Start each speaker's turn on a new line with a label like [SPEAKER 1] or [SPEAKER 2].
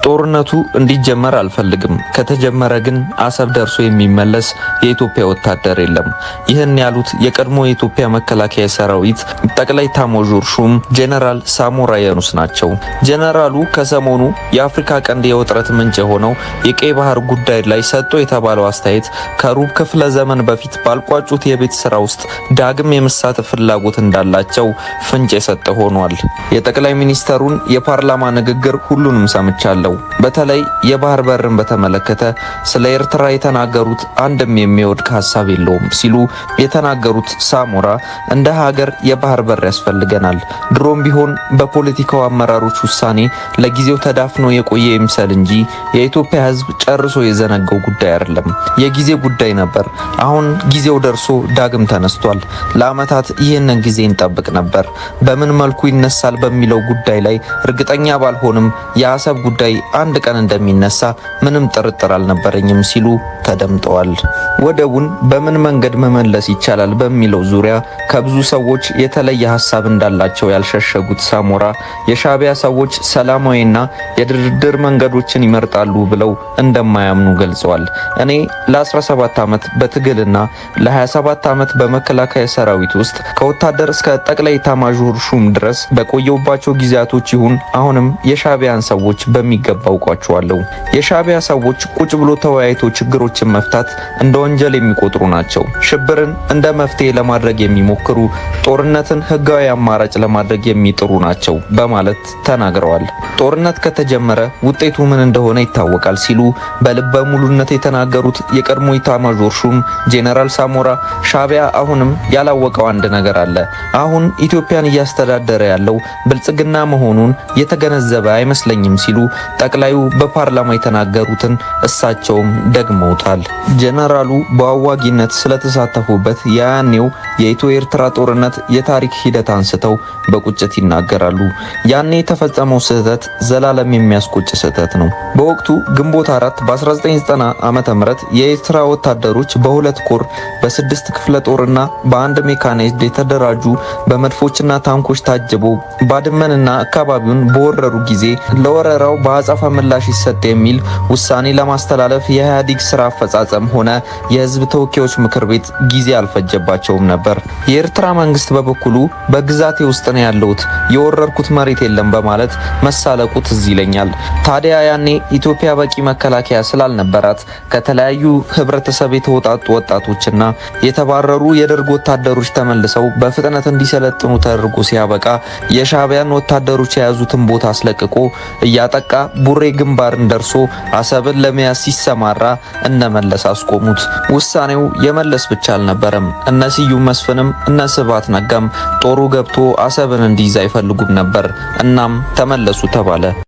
[SPEAKER 1] ጦርነቱ እንዲጀመር አልፈልግም። ከተጀመረ ግን አሰብ ደርሶ የሚመለስ የኢትዮጵያ ወታደር የለም። ይህን ያሉት የቀድሞ የኢትዮጵያ መከላከያ ሰራዊት ጠቅላይ ኤታማዦር ሹም ጄኔራል ሳሞራ የኑስ ናቸው። ጄኔራሉ ከሰሞኑ የአፍሪካ ቀንድ የውጥረት ምንጭ የሆነው የቀይ ባህር ጉዳይ ላይ ሰጥቶ የተባለው አስተያየት ከሩብ ክፍለ ዘመን በፊት ባልቋጩት የቤት ስራ ውስጥ ዳግም የመሳተፍ ፍላጎት እንዳላቸው ፍንጭ የሰጠ ሆኗል። የጠቅላይ ሚኒስተሩን የፓርላማ ንግግር ሁሉንም ሰምቻለሁ። በተለይ የባህር በርን በተመለከተ ስለ ኤርትራ የተናገሩት አንድም የሚወድቅ ሀሳብ የለውም ሲሉ የተናገሩት ሳሞራ እንደ ሀገር የባህር በር ያስፈልገናል፣ ድሮም ቢሆን በፖለቲካው አመራሮች ውሳኔ ለጊዜው ተዳፍኖ የቆየ ይምሰል እንጂ የኢትዮጵያ ሕዝብ ጨርሶ የዘነገው ጉዳይ አይደለም። የጊዜ ጉዳይ ነበር። አሁን ጊዜው ደርሶ ዳግም ተነስቷል። ለአመታት ይህንን ጊዜ እንጠብቅ ነበር። በምን መልኩ ይነሳል በሚለው ጉዳይ ላይ እርግጠኛ ባልሆንም የአሰብ ጉዳይ አንድ ቀን እንደሚነሳ ምንም ጥርጥር አልነበረኝም ሲሉ ተደምጠዋል። ወደቡን በምን መንገድ መመለስ ይቻላል በሚለው ዙሪያ ከብዙ ሰዎች የተለየ ሀሳብ እንዳላቸው ያልሸሸጉት ሳሞራ የሻዕቢያ ሰዎች ሰላማዊና የድርድር መንገዶችን ይመርጣሉ ብለው እንደማያምኑ ገልጸዋል። እኔ ለ17 ዓመት በትግልና ለ27 ዓመት በመከላከያ ሰራዊት ውስጥ ከወታደር እስከ ጠቅላይ ኤታማዦር ሹም ድረስ በቆየሁባቸው ጊዜያቶች ይሁን አሁንም የሻዕቢያን ሰዎች በሚገባ አውቋቸዋለሁ። የሻዕቢያ ሰዎች ቁጭ ብሎ ተወያይቶ ችግሮችን መፍታት እንደ ወንጀል የሚቆጥሩ ናቸው። ሽብርን እንደ መፍትሄ ለማድረግ የሚሞክሩ፣ ጦርነትን ህጋዊ አማራጭ ለማድረግ የሚጥሩ ናቸው በማለት ተናግረዋል። ጦርነት ከተጀመረ ውጤቱ ምን እንደሆነ ይታወቃል ሲሉ በልበ ሙሉነት የተናገሩት የቀድሞ ኤታማዦር ሹም ጄኔራል ሳሞራ ሻዕቢያ አሁንም ያላወቀው አንድ ነገር አለ። አሁን ኢትዮጵያን እያስተዳደረ ያለው ብልጽግና መሆኑን የተገነዘበ አይመስለኝም ሲሉ ጠቅላዩ በፓርላማ የተናገሩትን እሳቸውም ደግመውታል። ጄኔራሉ በአዋጊነት ስለተሳተፉበት የያኔው የኢትዮ ኤርትራ ጦርነት የታሪክ ሂደት አንስተው በቁጭት ይናገራሉ። ያኔ የተፈጸመው ስህተት ዘላለም የሚያስቆጭ ስህተት ነው። በወቅቱ ግንቦት 4 በ1990 ዓመተ ምህረት የኤርትራ ወታደሮች በሁለት ኮር፣ በስድስት ክፍለ ጦርና በአንድ ሜካናይዝድ የተደራጁ በመድፎችና ታንኮች ታጅበው ባድመንና አካባቢውን በወረሩ ጊዜ ለወረራው በአጸፋ ምላሽ ይሰጥ የሚል ውሳኔ ለማስተላለፍ የኢህአዴግ ስራ አፈጻጸም ሆነ የህዝብ ተወካዮች ምክር ቤት ጊዜ አልፈጀባቸውም ነበር። የኤርትራ መንግስት በበኩሉ በግዛቴ ውስጥ ነው ያለሁት፣ የወረርኩት መሬት የለም በማለት መሳለቁ ትዝ ይለኛል። ታዲያ ያኔ ኢትዮጵያ በቂ መከላከያ ስላልነበራት ከተለያዩ ህብረተሰብ የተወጣጡ ወጣቶችና የተባረሩ የደርግ ወታደሮች ተመልሰው በፍጥነት እንዲሰለጥኑ ተደርጎ ሲያበቃ የሻዕቢያን ወታደሮች የያዙትን ቦታ አስለቅቆ እያጠቃ ቡሬ ግንባርን ደርሶ አሰብን ለመያዝ ሲሰማራ እነመለስ አስቆሙት። ውሳኔው የመለስ ብቻ አልነበረም። እነ ስዩም መስፍንም እነ ስብሃት ነጋም ጦሩ ገብቶ አሰብን እንዲይዝ አይፈልጉም ነበር። እናም ተመለሱ ተባለ።